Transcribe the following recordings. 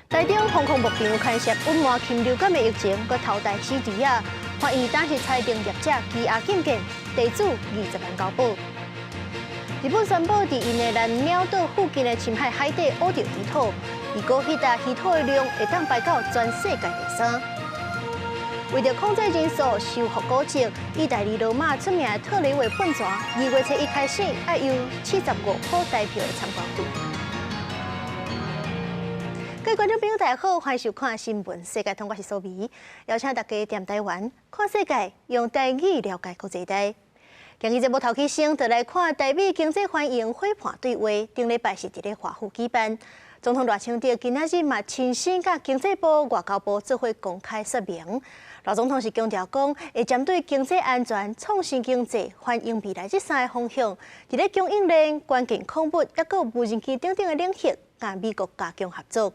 台中防空牧場牽涉隱瞞禽流感的疫情，閣偷貸死豬仔，法院當時裁定業者羈押禁見，地主20萬交保。日本宣布佇𪜶的南鳥島附近的深海海底挖著稀土，預估彼搭稀土的量會當排到全世界第三。為著控制人數、修復古蹟，意大利羅馬出名的特雷維噴泉，2月初一開始愛用75箍台票的參觀費。各位觀眾朋友，大家好，歡迎收看《新聞世界通》，我是蘇美，邀請大家踮台灣看世界，用台語了解國際大。今日節目頭起先，就來看台美經濟繁榮伙伴對話，頂禮拜是佇咧華府舉辦。總統賴清德今仔日嘛親身佮經濟部、外交部做伙公開說明。賴總統是強調講，會針對經濟安全、創新經濟、繁榮未來這三個方向，佇咧供應鏈、關鍵礦物，抑閣無人機等等的領域，佮美國加強合作。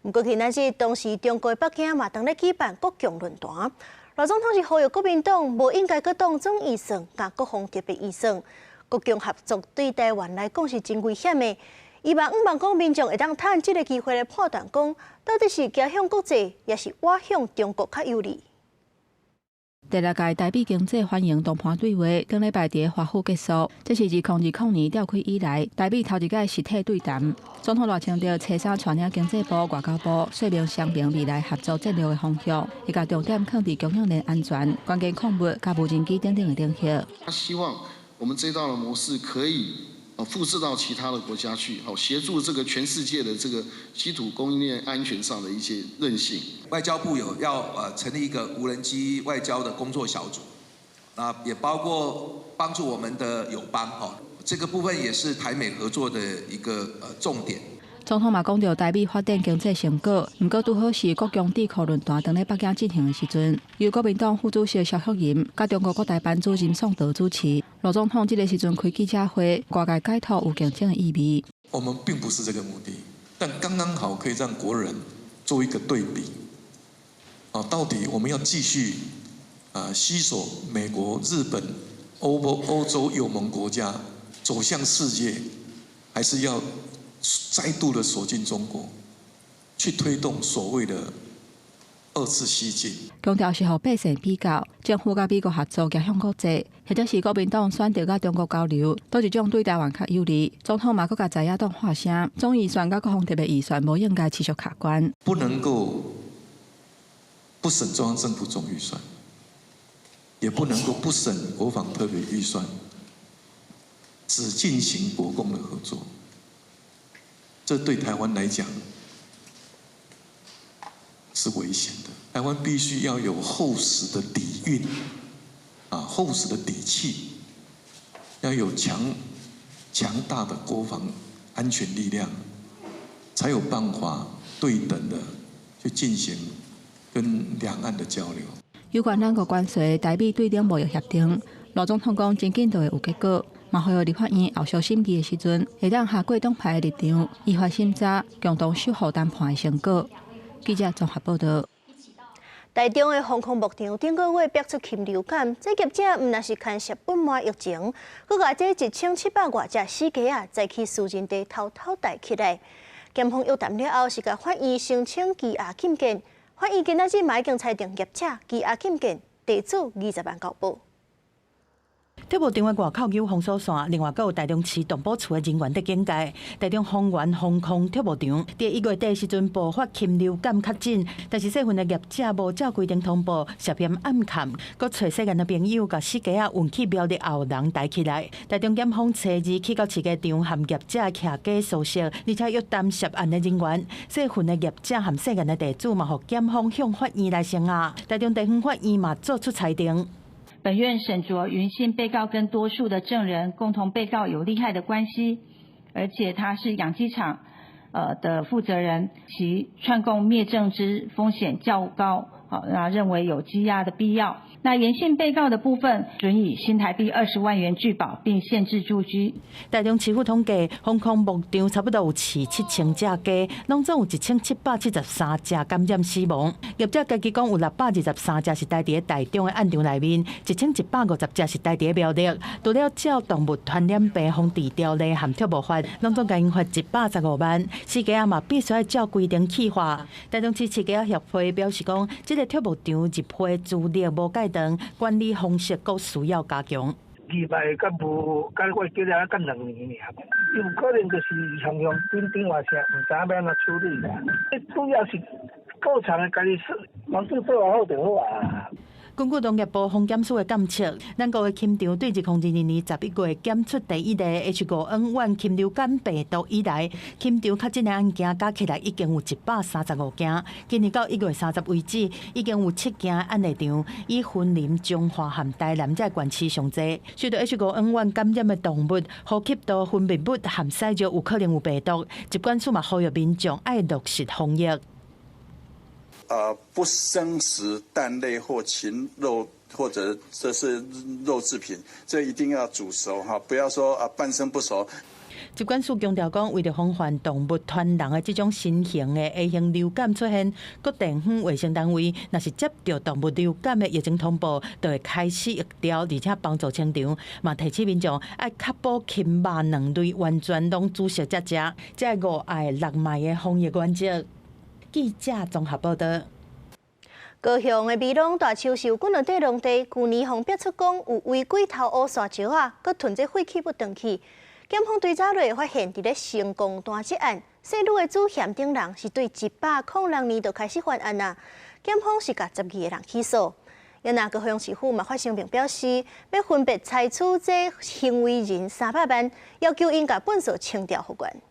毋過今仔日當時中國北京嘛當咧舉辦國強論壇，賴總統是呼籲國民黨無應該閣當總預算佮國防特別預算，國強合作對台灣來講是真危險的。伊嘛向望講民眾會當趁這个機會來判斷講，到底是行向國際，抑是倚向中國較有利。第六屆台美經濟繁榮通盤對話，頂禮拜佇華府結束。這是2020年召開以來，台美頭一擺實體對談。總統賴清德初三帶領經濟部、外交部說明雙邊未來合作戰略的方向，伊共重點放佇供應鏈安全、關鍵礦物佮無人機等等的領域。他希望我們這套的模式可以複製到其他的國家去，好協助這個全世界的這個稀土供應鏈安全上的一些韌性。外交部有要成立一個無人機外交的工作小組，啊，也包括幫助我們的友邦，哈，這個部分也是台美合作的一個重點。總統嘛講著台美發展經濟成果，毋過拄好是國強智庫論壇當咧北京進行的時陣，由國民黨副主席蕭旭吟佮中國國台辦主任宋濤主持。賴總統這个時陣開記者會，外界解讀有競爭的意味。我們並不是這個目的，但剛剛好可以讓國人做一個對比。啊，到底我們要繼續啊攜手美國、日本、歐洲友盟國家走向世界，還是要再度的鎖進中國，去推動所謂的二次西進？強調是予百姓比較，政府佮美國合作走向國際，或者是國民黨選擇佮中國交流，佗一種對台灣較有利。總統嘛閣共在野黨發聲，總預算佮國防特別預算無應該持續卡關。不能夠不審中央政府總預算，也不能夠不審國防特別預算，只進行國共的合作。這對台灣來講是危險的。台灣必須要有厚實的底蘊，啊，厚實的底氣，要有強大的國防安全力量，才有辦法對等的去進行跟兩岸的交流。有關兩國關稅、台美對等貿易協定，賴總統講真緊就會有結果。嘛，呼籲立法院後續審議的時陣，會當下過黨派的立場，依法審查，共同守護談判的成果。記者綜合報道。台中的防空牧場頂個月爆出禽流感，這業者毋但是牽涉隱瞞疫情，閣共這1700外隻死雞仔，載去私人地偷偷帶起來。檢方約談了後，是共法院申請羈押禁見，法院今仔日嘛已經裁定業者羈押禁見，地主20萬交保。鐵牧場的外口有封鎖線，另外閣有台中市動保處的人員佇警戒。台中豐原防空鐵牧場佇1月底時陣爆發禽流感確診，但是這份的業者無照規定通報，涉嫌暗崁，閣揣世間的朋友共死雞仔運去苗栗後人抬起來。台中檢方初二去到飼雞場和業者徛家搜索，而且約談涉案的人員。這份的業者和涉案的地主嘛，予檢方向法院來聲押。台中地方法院嘛做出裁定。本院審酌雲姓被告跟多數的證人共同被告有利害的關係，而且他是養雞場的負責人，其串供滅證之風險較高，好，那認為有羈押的必要。那嚴姓被告的部分，准以新台幣20萬元具保，並限制住居。台中市府統計，豐控牧場差不多有飼7000隻雞，攏總有1773隻感染死亡。業者家己講，有623隻是待佇台中的案場內面，1150隻是待佇苗栗。除了照動物傳染病防治條例和畜牧法，攏總共𪜶罰115萬。飼雞仔嘛必須愛照規定去化。台中市飼雞仔協會表示講，這个畜牧場入會資歷無蓋斷，管理方式閣需要加強。二百甲無，甲我記得甲2年爾，有可能就是向向頂頂話聲，毋知影欲按怎處理啦。主要是高層的家己說，環境做好就好啊。根據農業部防檢署的監測，咱國的禽場對2022年11月檢出第一例 H5N1 禽流感病毒以來，禽場確診的案件加起來已經有135件。今年到1月30為止，已經有七間案例場，以雲林、彰化和台南這個縣市上濟。受到 H5N1 感染的動物，呼吸道分泌物和屎尿有可能有病毒。疾管署嘛呼籲民眾愛落實防疫。不生食蛋類或禽肉，或者這是肉製品，這一定要煮熟哈，不要說啊半生不熟。疾管署強調講，為著防範動物傳人的這種新型的 A 型流感出現，各地方衛生單位若是接著動物流感的疫情通報，就會開始疫調，而且幫助清場。嘛提醒民眾愛確保禽肉卵類完全攏煮熟才食，這五愛六莫的防疫原則。記者綜合報道。高雄的美濃大樹有幾兩塊農地，舊年予逼出講有違規偷挖沙石仔，閣囤這廢棄物轉去。檢方追查落發現，佇咧成功單這案，姓呂的主嫌等人是對106年就開始犯案啊。檢方是共12個人起訴。啊，高雄市府嘛發聲明表示，欲分別裁處這行為人300萬，要求𪜶共糞埽清掉復原。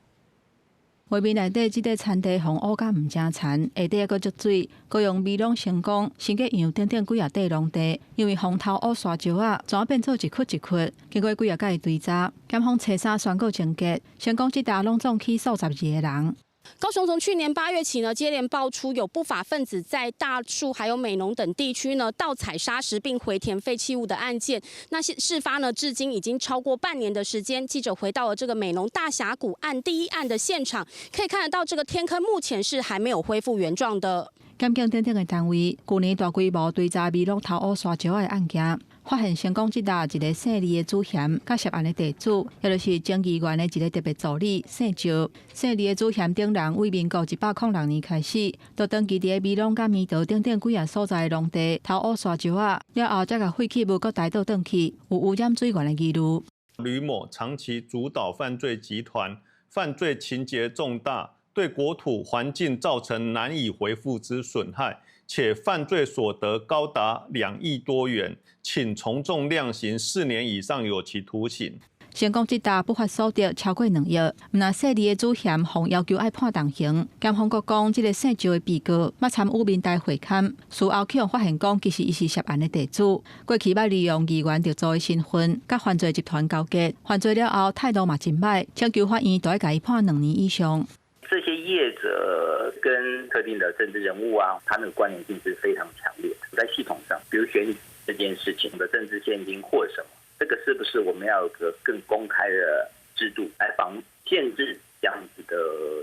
畫面內底這塊田地予挖甲毋成田，下底閣積水。高雄美濃成功、新吉洋等等幾仔塊農地，因為予偷挖沙石仔，怎變做一窟一窟。經過幾仔屆追查，檢方初三宣告終結，成功這單攏總起訴12個人。高雄從去年8月起呢，接連爆出有不法分子在大樹還有美濃等地區呢盜採砂石並回填廢棄物的案件。那事發呢，至今已經超過半年的時間。記者回到了這個美濃大峽谷案第一案的現場，可以看得到這個天坑目前是還沒有恢復原狀的。檢警等等的單位，舊年大規模追查美濃偷挖沙石的案件，發現成功這單一个姓李的主嫌，佮涉案的地主，也就是前議員的一个特別助理姓趙。姓李的主嫌等人，對民國106年開始，就長期佇美濃佮美桃等等幾个所在的農地偷挖沙石仔，了後才共廢棄物閣帶倒轉去，有污染水源的疑慮。呂某長期主導犯罪集團，犯罪情節重大，對國土環境造成難以恢復之損害，且犯罪所得高達2億多元，請從重量刑4年以上有期徒刑。成功這單不法所得超過2億，毋但姓李的主嫌予要求愛判重刑。檢方閣講，這个姓趙的被告捌參與民代會勘，事後去予發現講，其實伊是涉案的地主，過去捌利用議員特助的身份，佮犯罪集團勾結，犯罪了後態度嘛真歹，請求法院都愛共伊判2年以上。這些業者跟特定的政治人物啊，他那個關聯性是非常強烈。在系統上，比如選舉這件事情的政治獻金或什麼，這個是不是我們要有個更公開的制度來防限制這樣子的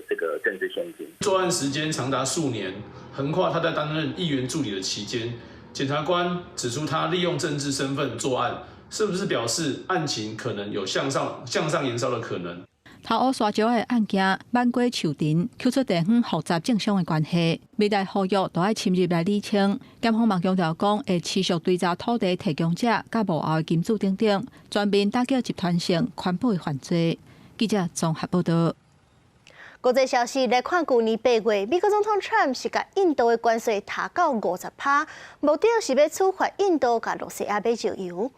這個政治獻金？作案時間長達數年，橫跨他在擔任議員助理的期間，檢察官指出他利用政治身份作案，是不是表示案情可能有向上延燒的可能？偷挖沙石的案件，挽過樹藤，揪出地方複雜政商的關係，未來呼籲都愛深入來理清。檢方嘛強調講，會持續追查土地提供者、佮幕後的金主等等，全面打擊集團性環保的犯罪。記者綜合報道。國際消息來看，舊年8月，美國總統川普是共印度的關稅提到50%，目的是欲處罰印度共羅西亞買石油。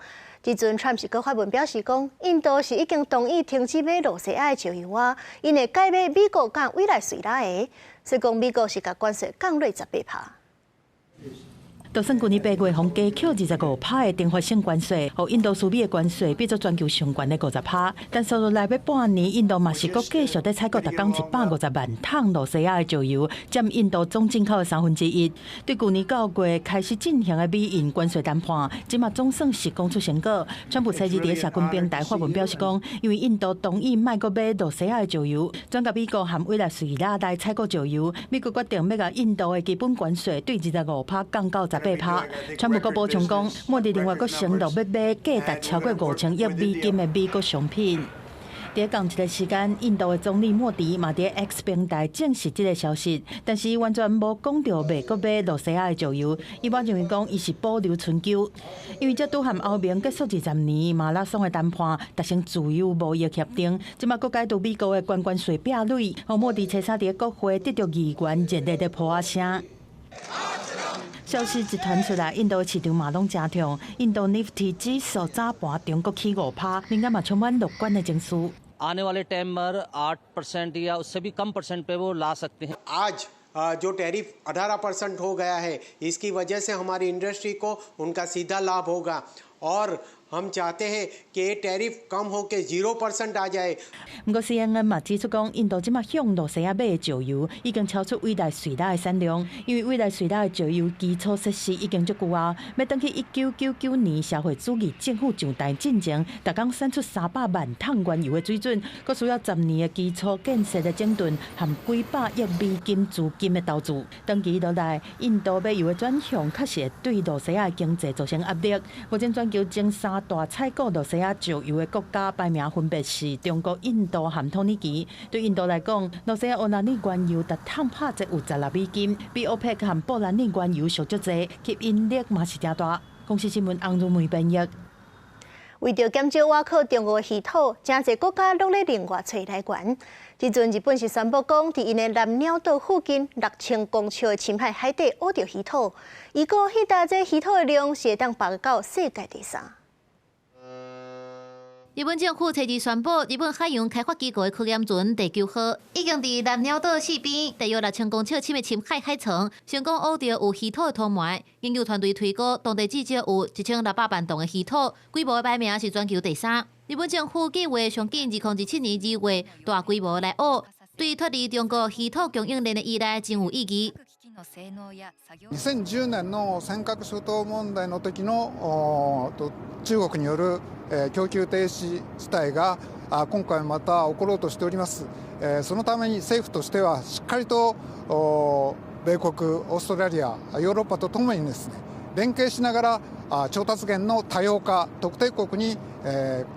這陣川普是閣發文表示講，印度是已經同意停止買羅西亞的石油啊，𪜶會改買美國佮委內瑞拉的，所以講美國是共關稅降落18%。就算舊年8月予加扣25趴的懲罰性關稅，予印度輸美的關稅變做全球上懸的50趴。但紲落來欲半年，印度嘛是閣繼續咧採購逐工150萬桶露西亞的石油，佔印度總進口的1/3。對舊年9月開始進行的美印關稅談判，這馬總算是講出成果。川普星期二佇社群平台發文表示講，因為印度同意莫閣買露西亞的石油，轉共美國和委內瑞拉來採購石油，美國決定欲共印度的基本關稅對25趴降到18趴。川普閣補充講，莫迪另外閣承諾欲買價值超過5000億美金的美國商品。佇仝一个時間，印度的總理莫迪嘛佇 X 平台證實這个消息，但是完全無講著袂閣買露西亞的石油。伊嘛認為講伊是保留春秋，因為才拄和歐盟結束20年馬拉松的談判，達成自由貿易協定，這馬閣解除美國的關關稅壁壘，予莫迪初三佇國會得著議員熱烈的噗仔聲。消息一傳出來，印度市場嘛攏誠痛，印度 Nifty 指數早盤中閣起5趴，民間嘛充滿樂觀的情緒。 आने वाले टाइम पर 8% या उससे भी कम परसेंट पे वो ला सकते हैं। आज जो टैरिफ 18% हो गया है, इसकी वजह से हमारी इंडस्ट्री को उनका सीधा लाभ होगा और हम चाहते हैं कि ये टैरिफ कम होके 0% आ जाए。毋過 CNN 嘛指出講，印度這馬向露西亞買的石油已經超出委內瑞拉的產量，因為委內瑞拉的石油基礎設施已經足舊啊，欲轉去1999年社會主義政府上台進前，逐工產出300萬桶原油的水準，閣需要10年的基礎建設的整頓和幾百億美金資金的投資。長期落來，印度買油的轉向確實會對露西亞的經濟造成壓力。目前全球前三大採購露西亞石油的國家排名分別是中國、印度和土耳其。對印度來講，露西亞烏拉尼原油逐桶拍折有16美金，比歐佩克和布蘭尼原油俗足濟，吸引力嘛是誠大。公視新聞洪如梅編譯。為著減少倚靠中國稀土，誠濟國家攏咧另外揣來源。這陣日本是宣布講，佇𪜶的南鳥島附近6000公尺的深海海底挖著稀土，預估彼搭這稀土的量是會當排到世界第三。日本政府初二宣布，日本海洋開發機構的科研船地球號已經佇南鳥島四邊大約6000公尺深的深海海層，成功挖著有稀土的土埋。研究團隊推估，當地至少有1600萬噸的稀土，規模的排名是全球第三。日本政府計劃上緊2027年2月大規模來挖，對脫離中國稀土供應鏈的依賴真有意義。 2010年の尖閣諸島問題の時の中國による供給停止事態が今回また起ころうとしております。そのために政府としてはしっかりと米国、オーストラリア、ヨーロッパとともにですね、連携しながら調達源の多様化、特定國に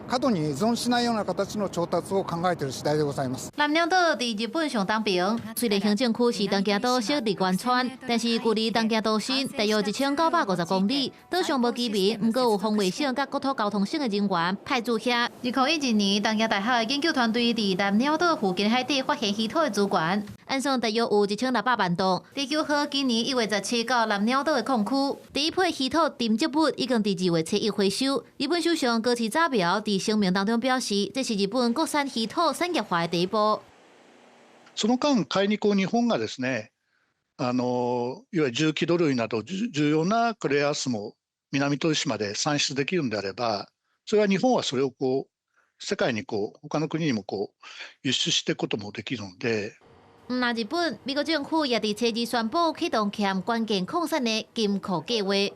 過度に依存しないような形の調達を考えている次第でございます。南鳥島佇日本上東邊，雖然行政區是東京都設笠原村，但是距離東京都心大約1950公里，島上無居民，毋過有防衛省佮國土交通省的人員派駐遐。2012年，東京大學的研究團隊佇南鳥島附近海底發現稀土的資源，按算大約有1600萬噸。地球號今年1月17到南鳥島的礦區，第一批稀土沉積物已經佇2月初一回收。日本首相高市早苗佇聲明當中表示，這是日本國産稀土產業化的第一步。その間、仮にこう日本がですね、いわゆる重希土類など重要なレアアースも南鳥島で産出できるんであれば、それは日本はそれをこう世界にこう他の国にもこう輸出していくこともできるので。毋但日本，美國政府也佇初二宣布啟動欠關鍵礦產的金庫計劃。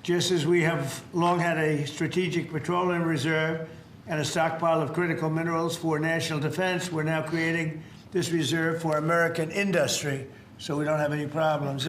Just as we have long had a strategic petroleum reserve and a stockpile of critical minerals for national defense, we're now creating this reserve for American industry, so we don't have any problems.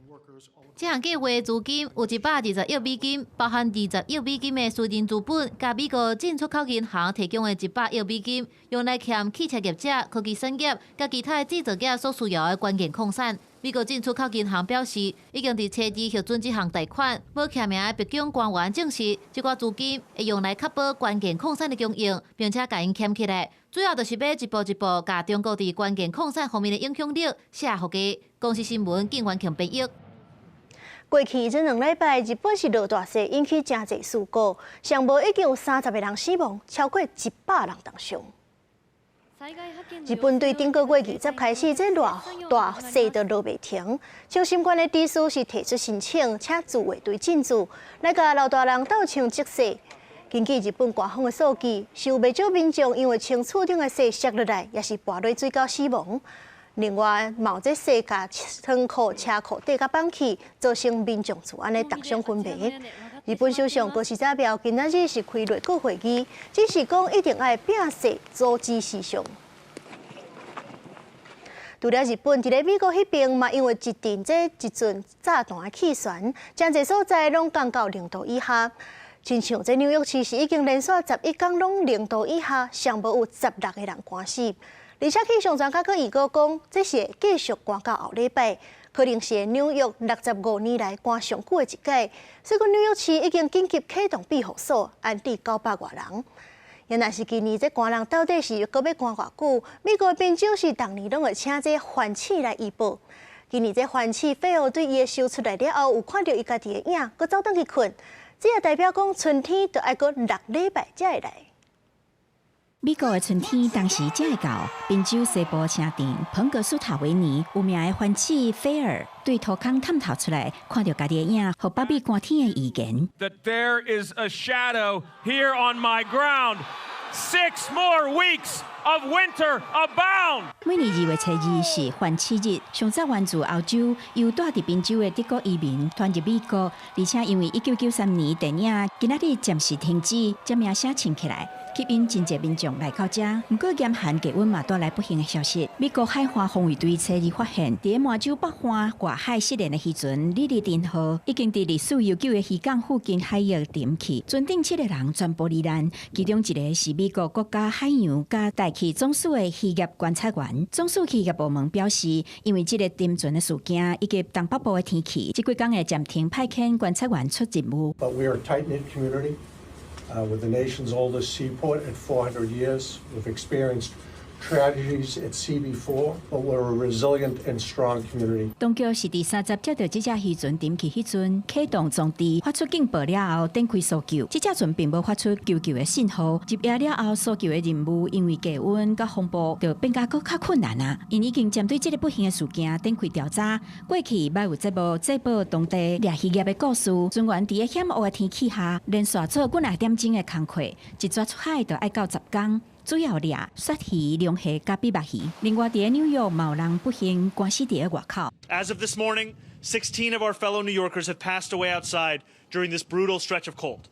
這項計劃資金有120億美金，包含20億美金的私人資本，佮美國進出口銀行提供的100億美金，用來欠汽車業者、科技產業佮其他製造業所需要的關鍵礦產。美國進出口銀行表示，已經佇初二核准這項貸款。無記名的白宮官員證實，這寡資金會用來確保關鍵礦產的供應，並且共𪜶欠起來。主要就是欲一步一步共中國佇關鍵礦產方面的影響力卸予家。公視新聞，警員強編譯。過去這2禮拜，日本是落大雪，引起誠濟事故，上無已經有30個人死亡，超過100人重傷。日本對頂個月20開始，這熱大雪就落袂停。青森縣的知事是提出申請，請自衛隊進駐來共老大人鬥槍擊雪。根據日本官方的數據，是有袂少民眾因為穿厝頂的雪摔落來，也是跋落水溝死亡。另外，嘛有這雪共倉庫、車庫底共綁去，造成民眾厝按呢凍傷昏迷。日本首相高市早苗今仔日是開內閣會議，指示講一定愛摒雪阻止死傷。除了日本，佇咧美國彼邊嘛，因為一陣這一陣炸彈的氣旋，誠濟所在攏降到0度以下。親像這紐約市是已經連續11天攏0度以下，上無有16個人寒死。而且氣象專家閣預告講，這是會繼續寒到後禮拜，可能是紐約65年來寒上久的一擺。所以講紐約市已經緊急啟動庇護所，安置900外人。也若是今年這寒人到底是閣欲寒偌久？美國賓州是逐年攏會請這環鼠來預報。今年這環鼠飛蛾對伊的收出來了後，有看著伊家己的影，閣走轉去睏。這也代表講春天著愛閣6禮拜才會來。美國的春天當時才會到，賓州西部城鎮彭格蘇塔維尼有名的番鼠菲爾對塗空探頭出來，看著家己的影，予北美寒天的預言。 That there is a shadow here on my ground. Six more weeks of winter abound. 每年2月初2是番鼠日，上早源自歐洲，由蹛佇賓州的德國移民傳入美國，而且因為1993年電影今仔日暫時停止，這名聲衝起來，吸引真濟民眾來到遮。毋過嚴寒低溫嘛帶來不幸的消息。美國海岸防衛隊初二發現，佇麻州北岸外海失聯的漁船李利頓號，已經佇歷史悠久的漁港附近海域沉去，船頂七個人全部罹難，其中一个是美國國家海洋佮大氣總署的漁業觀察員。總署漁業部門表示，因為這个沉船的事件以及東北部的天氣，這幾工會暫停派遣觀察員出任務。 But we are a tight-knit community with the nation's oldest seaport at 400 years. We've experienced tragedies at sea before, but we're a resilient and strong community. 當局是佇30接著這隻漁船沉去彼陣，啟動裝置發出警報了後，展開搜救。這隻船並無發出求救的信號。入夜了後，搜救的任務因為低溫佮風暴，就變甲閣較困難啊。𪜶已經針對這个不幸的事件展開調查。過去捌有節目製報當地掠漁業的故事，船員佇个險惡的天氣下，連續做幾若點鐘的工課，一逝出海就愛到10工。主要掠鱈魚、龍蝦佮比目魚。另外，佇个紐約嘛有人不幸寒死佇个外口。 As of this morning, 16 of our fellow New Yorkers have passed away outside during this brutal stretch of cold.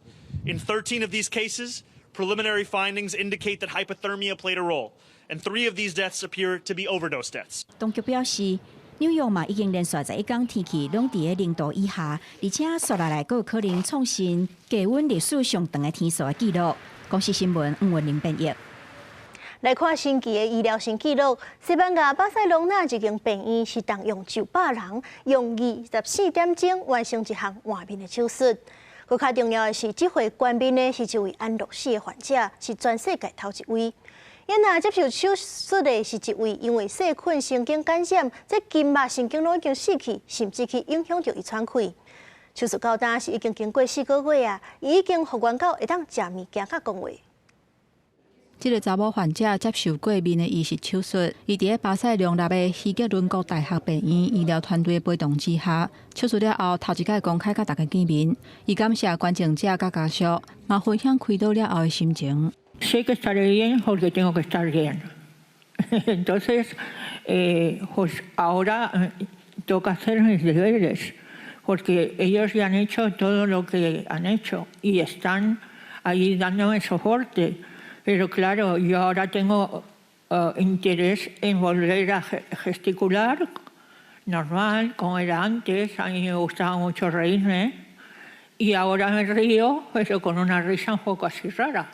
In 13 of these cases, preliminary findings indicate that hypothermia played a role, and three of these deaths appear to be overdose deaths. 當局表示，紐約嘛已經連續11工天氣攏佇个0度以下，而且紲落來閣有可能創新低溫歷史上長的天數的紀錄。公視新聞吳文玲編譯。來看神奇的醫療新紀錄，西班牙巴塞隆納一間病院是動用900人，用24點鐘完成一項換面的手術。閣較重要的是，這回捐面的是一位安樂死的患者，是全世界頭一位。𪜶若接受手術的是一位因為細菌神經感染，這筋肉神經攏已經死去，甚至去影響著伊喘氣。手術到今是已經經過4個月啊，伊已經復原到會當食物件佮講話。這个查某患者接受過面的移植手術，伊佇咧巴塞隆納的希格倫國大學病院醫療團隊陪同之下，手術了後頭一擺公開佮大家見面。伊感謝捐贈者佮家屬，嘛分享開刀了後的心情。 Sé que estaré bien porque tengo que estar bien. Entonces, pues ahora toca hacer mis deberes, porque ellos ya han hecho todo lo que han hecho y están ahí dándome soporte. Pero claro, yo ahora tengo interés en volver a gesticular normal, como era antes. A mí me gustaba mucho reírme y ahora me río, pero con una risa un poco así rara.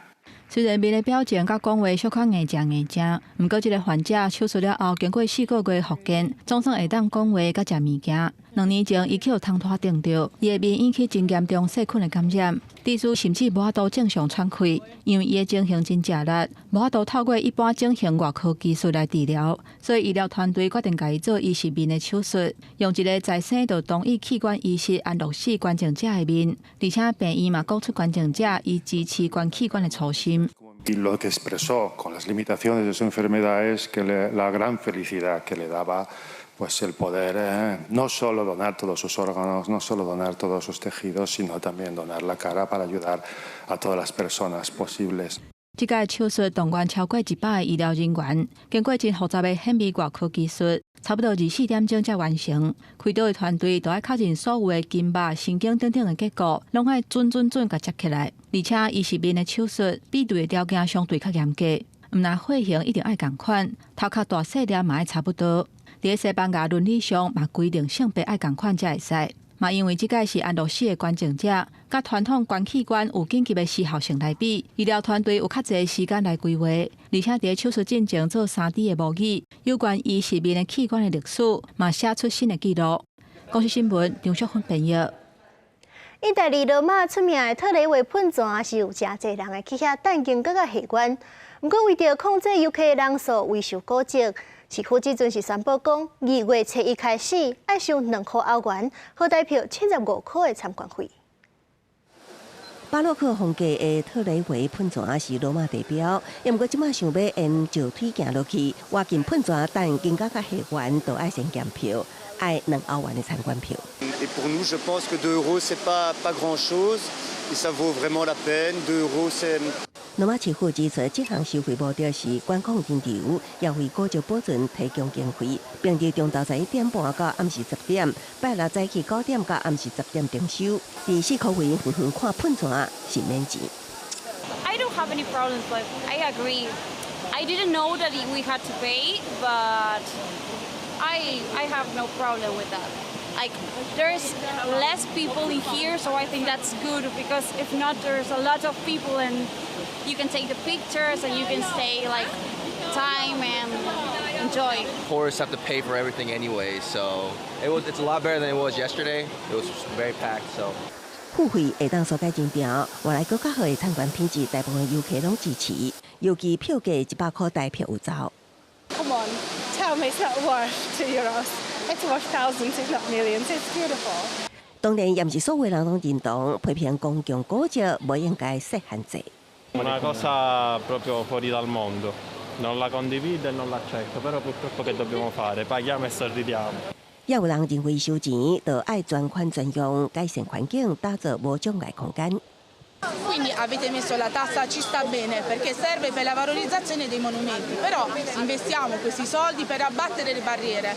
雖然面的表情佮講話小可硬正硬正，毋過這个患者手術了後，經過4個月復健，總算會當講話佮食物件。2年前，伊去予湯拖頂著，伊的面引起真嚴重細菌的感染，醫師甚至無法度正常喘氣，因為伊的整形真食力，無法度透過一般整形外科技術來治療，所以醫療團隊決定共伊做移植面的手術，用一个在生就同意器官移植安樂死捐贈者的面，而且病院嘛講出捐贈者伊支持捐器官的初心。Y lo que expresó con las limitaciones de su enfermedad es que la gran felicidad que le daba, pues, el poder no solo donar todos sus órganos, no solo donar todos sus tejidos, sino también donar la cara para ayudar a todas las personas posibles. 這擺手術動員超過100个醫療人員，經過真複雜的顯微外科技術，差不多24點鐘才完成。開刀的團隊都愛確認所有的筋肉、神經等等的結構，攏愛準準準共接起來。而且，伊是面的手術，比對的條件相對較嚴格，毋但血型一定愛仝款，頭殼大細粒嘛愛差不多。佇西班牙倫理上嘛規定性別愛仝款才會使。嘛，因為這擺是安樂死的捐贈者，佮傳統捐器官有緊急的時效性來比，醫療團隊有較濟時間來規劃，而且佇手術進前做3D 的模擬，有關移植面的器官的歷史，嘛寫出新的紀錄。公視新聞張淑芬編譯。意大利羅馬出名的特雷維噴泉是有誠濟人會去遐等金閣佮戲院。毋過為著控制遊客的人數，維修古蹟，市府這陣是宣布講，2月初1開始愛收2箍歐元，合台票75箍的參觀費。巴洛克風格的特雷維噴泉是羅馬地標，毋過這馬想欲沿石梯行落去，倚近噴泉等金閣佮戲院都愛先檢票，愛2歐元的參觀票。 Et pour nous, je pense que 2 euros, c'est pas grand-chose, et ça vaut vraiment la peine. 2 euros, c'est 羅馬市府指出，這項收費目的是管控人流，也為古蹟保存提供經費。平日中晝11點半到暗時10點，拜六早起9點到暗時10點停收。佇四箍圍遠遠看噴泉是免錢。 I don't have any problems, but I agree. I didn't know that we had to pay, but I have no problem with that. Like, there's less people in here, so I think that's good, because if not, there's a lot of people and you can take the pictures and you can stay like time and enjoy. Tourists have to pay for everything anyway, so it's a lot better than it was yesterday. It was very packed, so. 付費會當疏解人潮，換來閣較好的參觀品質，大部分遊客攏支持。尤其票價100箍台票有走。 Come on, tell me it's not worth €2. It's worth thousands, if not millions. It's beautiful. 當然，也毋是所有人攏認同，批評公共古蹟無應該設限制。 Una cosa proprio fuori dal mondo. Non la condivido e non l'accetto, però purtroppo che dobbiamo fare? Paghiamo e sorridiamo. 也有人認為收錢就愛專款專用，改善環境，打造無障礙空間。 Quindi avete messo la tassa, ci sta bene perché serve per la valorizzazione dei monumenti, però investiamo questi soldi per abbattere le barriere.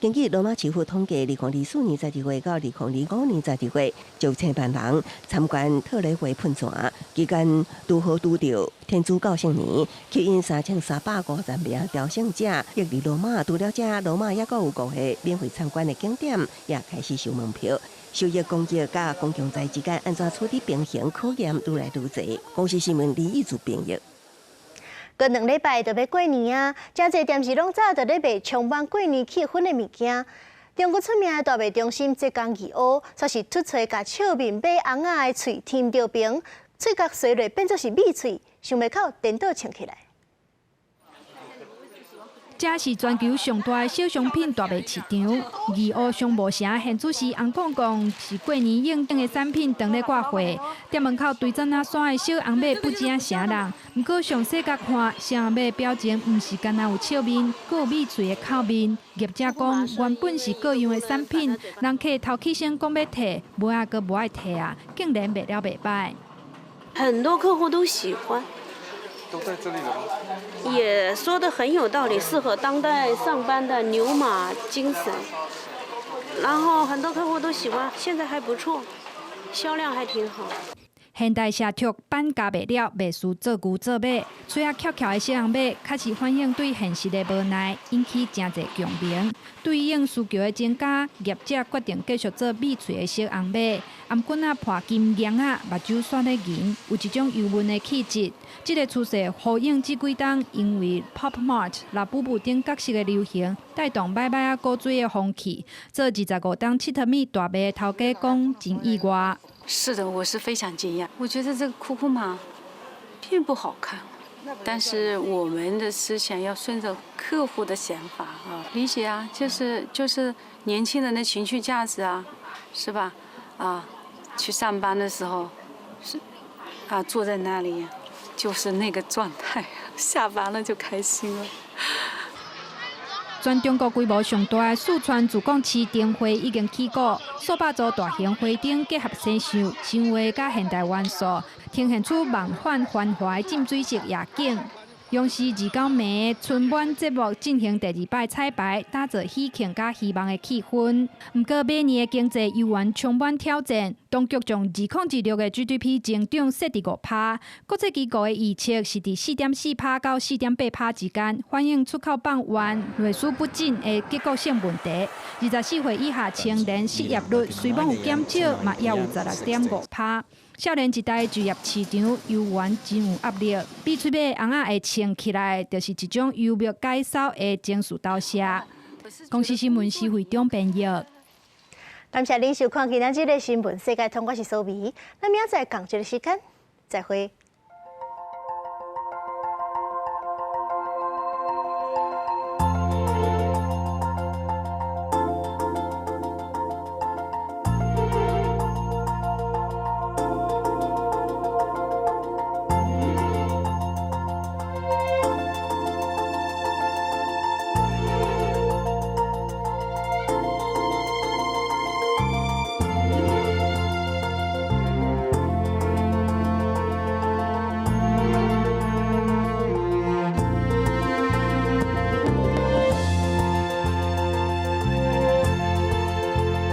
根據羅馬市府統計，2024年12月到2025年12月，就千萬人參觀特雷維噴泉，期間拄好拄著天主教聖年，吸引3350名朝聖者入嚟羅馬。除了這，羅馬猶閣有五個免費參觀的景點，也開始收門票。收益公益佮公共財之間按怎處理平衡，考驗愈來愈濟。公視新聞李義祖編譯。閣2禮拜就欲過年啊！誠濟店是攏早就咧賣充滿過年氣氛的物件。中國出名的大賣中心浙江義烏，煞是突揣共笑面買尪仔的喙添著爿，喙角洗落變做是米喙，想袂到顛倒穿起來。這是全球上大的小商品大賣市場，義烏商貿城現主時紅公公是過年應景的產品，當咧掛貨。店門口堆層仔山的小紅馬不止啥人，毋過詳細共看，小紅馬表情毋是干焦有笑面，閣有米喙的口面。業者講，原本是各樣的產品，人客頭起先講欲提，尾仔閣無愛提啊，竟然賣了袂䆀。很多客戶都喜歡。都在這裡了嗎？也說得很有道理，適合當代上班的牛馬精神。然後很多客戶都喜歡，現在還不錯，銷量還挺好。現代社畜板夾袂了，袂輸做牛做馬，喙仔翹翹的小紅馬，確實反映對現實的無奈，引起誠濟共鳴。對應需求的增加，業者決定繼續做米喙的小紅馬。頷頸仔破金罌仔，目睭煞咧銀，有一種憂悶的氣質。這个趨勢呼應這幾冬，因為 Pop Mart、Labubu 等角色的流行，帶動買買仔古錐的風氣。做25冬𨑨迌物大賣的頭家講真意外。是的，我是非常驚訝。我覺得這個酷酷馬並不好看，但是我們的思想要順着客戶的想法啊，理解啊，就是年輕人的情緒價值啊，是吧？啊，去上班的時候是啊，坐在那裡就就是那個狀態，下班了就開心了。全中國規模上大的四川自貢市燈會已經起鼓，數百組大型花燈結合生肖、神話佮現代元素，呈現出夢幻繁華的浸水式夜景。央視29暝春晚節目進行第二擺彩排，打造喜慶佮希望的氣氛。毋過馬年的經濟猶原充滿挑戰，當局將2026的 GDP 增長設佇5趴，國際機構的預測是佇4.4趴到4.8趴之間，反映出口放緩、內需不振的結構性問題。24歲以下青年失業率雖罔有減少，嘛猶有16.5趴。少年一代就業市場猶原真有壓力，比喙尾尪仔會穿起來，就是一種幽默解臊的情緒投射。公視新聞施惠中編譯。感謝您收看今仔日的新聞世界通，我是蘇美。咱明仔載仝一个時間，再會。